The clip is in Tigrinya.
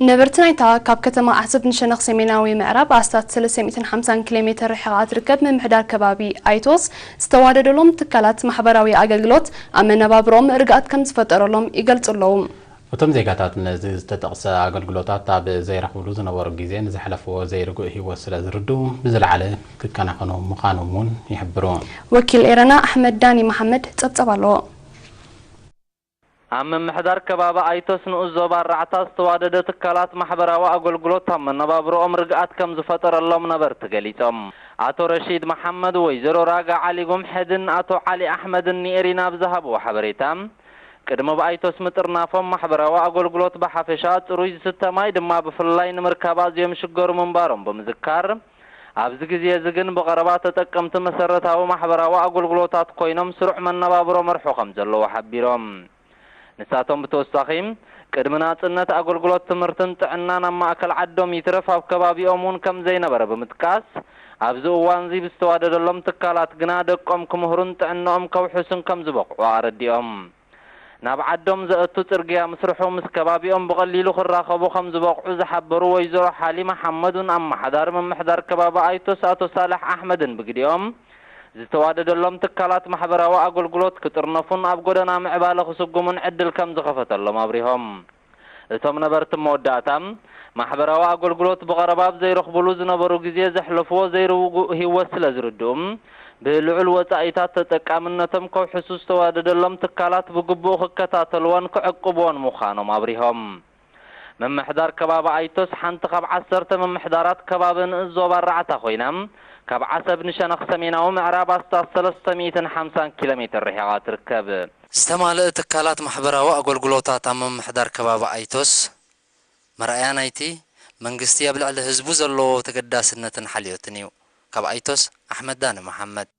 ነበርቲ ናይታ ካብ ከተማ ዓሰብ ንሸነኽ ሰሜናዊ ምዕራብ ኣስታት ሰለስተ ሚእትን ሓምሳን ኪሎ ሜትር ርሒቓ ትርከብ ምምሕዳር ከባቢ ኣይቶስ ዝተዋደደሎም ትካላት ማሕበራዊ ኣገልግሎት ኣብ መነባብሮም ርግኣት ከም ዝፈጠረሎም ይገልጹ ኣለዉ። እቶም ዜጋታት ነዚ ዝተጠቕሰ ኣገልግሎታት ኣብ ዘይረኽብሉ ዝነበሩ ግዜ ንዘሕለፍዎ ዘይርጉእ ህይወት ስለ ዝርድኡ ብዝለዓለ ክከናኸኑ ምዃኖም እውን ይሕብሩ። ወኪል ኤረና ኣሕመድ ዳኒ መሓመድ ጸብጸብ ኣለዎ። ኣብ ምምሕዳር ከባቢ ኣይቶስ ንኡስ ዞባ ኣራዕታ ዝተዋደደ ትካላት ማሕበራዊ ኣገልግሎት ኣብ መነባብሮኦም ርግኣት ከም ዝፈጠረሎም ነበርቲ ገሊጾም። ኣቶ ረሺድ መሓመድ፣ ወይዘሮ ራጋ ዓሊ ጉምሐድን ኣቶ ዓሊ ኣሕመድን ንኤሪና ኣብ ዝሃብዎ ሓበሬታ፣ ቅድሚ ብኣይቶስ ምጥርናፎም ማሕበራዊ ኣገልግሎት ብሓፈሻ ጽሩይ ዝስተ ማይ ድማ ብፍላይ ንምርካብ ኣዝዮም ይሽገሩ ምንባሮም ብምዝካር፣ ኣብዚ ግዜ እዚ ግን ብቐረባ ተጠቀምቲ መሰረታዊ ማሕበራዊ ኣገልግሎታት ኮይኖም ስሩዕ መነባብሮ መርሑ ከም ዘለዉ ሓቢሮም። ንሳቶም ብተወሳኺ፣ ቅድሚ ናጽነት ኣገልግሎት ትምህርትን ጥዕናን ኣብ ማእከል ዓዶም ይትረፍ ኣብ ከባቢኦም እውን ከም ዘይነበረ ብምጥቃስ፣ ኣብዚ እዋን እዚ ብዝተዋደደሎም ትካላት ግና ደቆም ክምህሩን ጥዕንኦም ከውሕሱን ከም ዝበቕዑ ኣረዲኦም። ናብ ዓዶም ዘእቱ ጽርግያ ምስርሑ ምስ ከባቢኦም ብቐሊሉ ክራኸቡ ከም ዝበቕዑ ዝሓበሩ ወይዘሮ ሓሊማ ሓመዱን ኣመሓዳሪ ምምሕዳር ከባቢ ኣይቶስ ኣቶ ሳልሕ ኣሕመድን ብግዲኦም፣ ዝተዋደደሎም ትካላት ማሕበራዊ ኣገልግሎት ክጥርነፉን ኣብ ጎደና ምዕባለ ክስጉሙን ዕድል ከም ዝኸፈተሎም ኣብሪሆም። እቶም ነበርቲ መወዳእታ፣ ማሕበራዊ ኣገልግሎት ብቐረባ ኣብ ዘይረኽብሉ ዝነበሩ ግዜ ዘሕለፍዎ ዘይርጉእ ህይወት ስለ ዝርድኡ፣ ብልዑል ወጻኢታት ተጠቃምነቶም ከውሕሱ ዝተዋደደሎም ትካላት ብግቡእ ክከታተልዎን ክዕቅብዎን ምዃኖም ኣብሪሆም። ምምሕዳር ከባቢ ኣይቶስ ሓንቲ ካብ ዓሰርተ ምምሕዳራት ከባቢ ንኡስ ዞባ ኣራዕታ ኮይና፣ ካብ ዓሰብ ንሸነኽ ሰሜናዊ ምዕራብ ኣስታት ሰለስተ ሚእትን ሓምሳን ኪሎ ሜትር ርሒቓ ትርከብ። ዝተማልአ ትካላት ማሕበራዊ ኣገልግሎታት ኣብ ምምሕዳር ከባቢ ኣይቶስ መርኣያ ናይቲ መንግስቲ ኣብ ልዕሊ ህዝቡ ዘለዎ ተገዳስነትን ሓልዮትን እዩ። ካብ ኣይቶስ፣ ኣሕመድ ዳኒ መሓመድ።